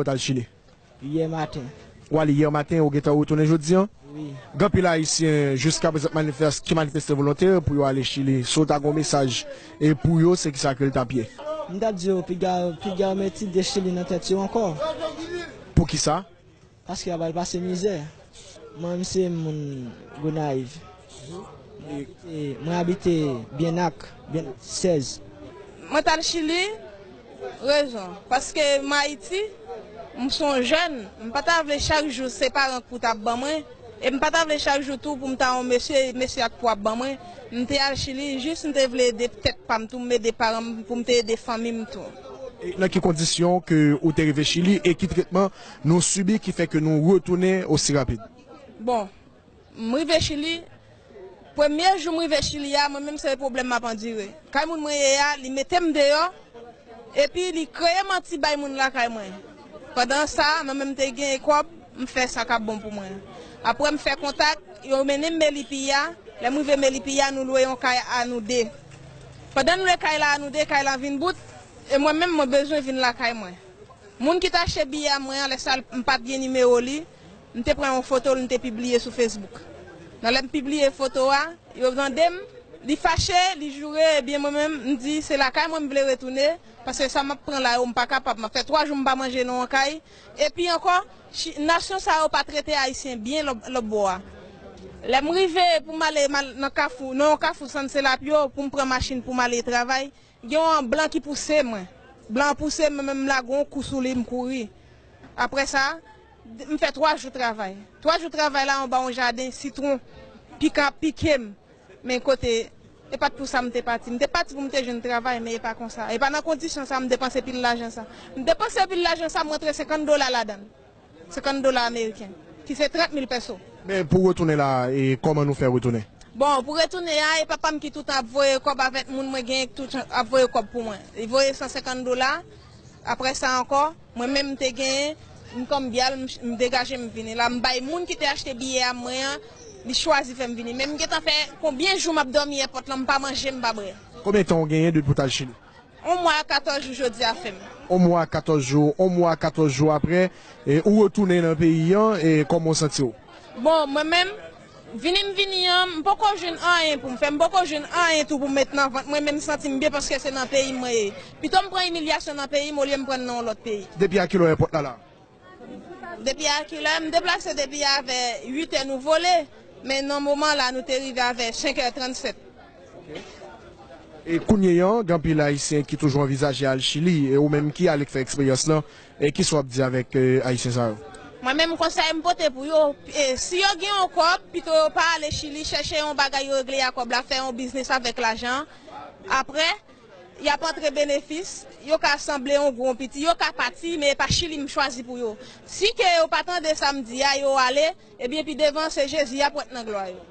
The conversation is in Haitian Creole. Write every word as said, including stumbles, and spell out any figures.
Ou t al Chili? Yè maten. Ou ale yè maten, ou gentan retounen jodi an? Wi. Gen anpil Ayisyen jiska prezan k manifès-, ki manifeste volonte pou yo ale Chili. Si w ta gen yon mesaj e pou yo, se kisa ke l t ap ye? M t ap di yo, piga, piga yo met ide Chili nan tèt yo ankò. Poukisa? Paske y ap al pase mizè. Mwen menm se moun Gonayiv. Mwen abite, mwen abite Byennak, Byennak sèz. Mwen t al Chili, rezon. Paske m Ayiti, m se yon jèn, m pa ta vle chak jou se paran k pou t ap ban mwen. E m pa ta vle chak jou tou pou m ta yon mesye, mesye ak pou ap ban mwen. M te al Chili, jis m te vle ede tèt pa m tou, m ede paran m, pou m te ede fanmi m tou. E nan ki kondisyon ke ou te rive Chili e ki tretman nou sibi ki fè ke nou retounen osi rapid? Bon, m rive Chili, premye jou m rive Chili a, mwen menm se pwoblèm m ap andire. Kay moun mwen ye a, li mete m deyò, epi li kreye manti bay moun lakay mwen. Pandan sa, mwen menm te gen kòb, m fè sa k ap bon pou mwen. Apre m fè kontak, yo mennen m Melipi a, lè m rive Melipi a, nou lwe yon kay a nou de. Pandan n lwe kay la a nou de, kay la vin bout, e mwen menm mwen bezwen vin lakay mwen. Moun ki t achte biyè a mwen an, lè sa a m pa t gen nimewo li, m te pran yon foto l, m te pibliye sou Facebook. Nan lè m pibliye foto a, yo mande m, li fache, li joure, ebyen mwen menm, m di se lakay mwen m vle retounen, paske sa m ap pran la yo, m pa kapab. M ap fè twa jou m pa manje nan yon kay. Epi ankò, chi-, nasyon sa yo pa trete Ayisyen byen lòt, lòt bò a. Lè m rive pou m ale, m al nan kafou, nan yon kafou San Selapyo, pou m pran machin pou m ale travay, gen yon blan ki pouse mwen. Blan an pouse m, mwen menm m lage yon kou sou li, m kouri. Apre sa, m fè twa jou travay. Twa jou travay la, anba yon jaden sitwon, pikan ap pike m. Men kote, e pa t pou sa m te pati. M te pati pou m te jwenn travay, men e pa konsa. E pa nan kondisyon sa m depanse pil lajan sa. M depanse pil lajan sa, m rantre senkant dola ladan l. Senkant dola ameriken, ki se trant mil pèso. Men pou retounen la, e kòman nou fè retounen? Bon, pou retounen a, e papa m ki toutan ap voye kòb avèk moun mwen genyen ki toutan ap voye kòb pou mwen. Li voye san senkant dola. Apre sa ankò, mwen menm m te genyen, m kòm gyal, m, m degaje m vini la. M bay moun ki te achte biyè a mwen an, li chwazi fè m vini. Men m gentan fè konbyen jou m ap dòmi èpòt lan, m pa manje, m pa bwè. Konbyen tan ou genyen depi w t al Chili? Yon mwa a katòz jou jodi a fè m. Yon mwa a katòz jou, yon mwa a katòz jou apre, e, ou retounen nan peyi an, e kòman w santi w? Bon, mwen menm, vini m vini an, m poko jwenn anyen pou m fè, m poko jwenn anyen tou pou m met nan vant mwen, men m santi m byen paske se nan peyi m mwen ye. Pito m pran imilyasyon nan peyi m olye m pran l nan yon lòt peyi. Depi a kilè w èpòt la la? Depi a kilè? M deplase depi avè uit è nou vole, men nan moman la nou te rive avè senk è trannsèt. E kounye an, gen anpil Ayisyen ki toujou anvizaje al Chili, e ou menm ki ale k fè eksperyans lan, e kisa w ap di avèk, e, Ayisyen sa yo? Mwen menm konsèy m pote pou yo, e, si yo gen yon kòb, pito yo pa ale Chili, chèche yon bagay yo regle a kòb la, fè yon biznis avèk lajan an. Apre, y ap antre benefis, yo ka sanble yon gwo piti, yo ka pati, men e pa Chili m chwazi pou yo. Si ke yo pa tande sa m di a, yo ale, ebyen pi devan se Jezi y ap wèt nan glwa yo.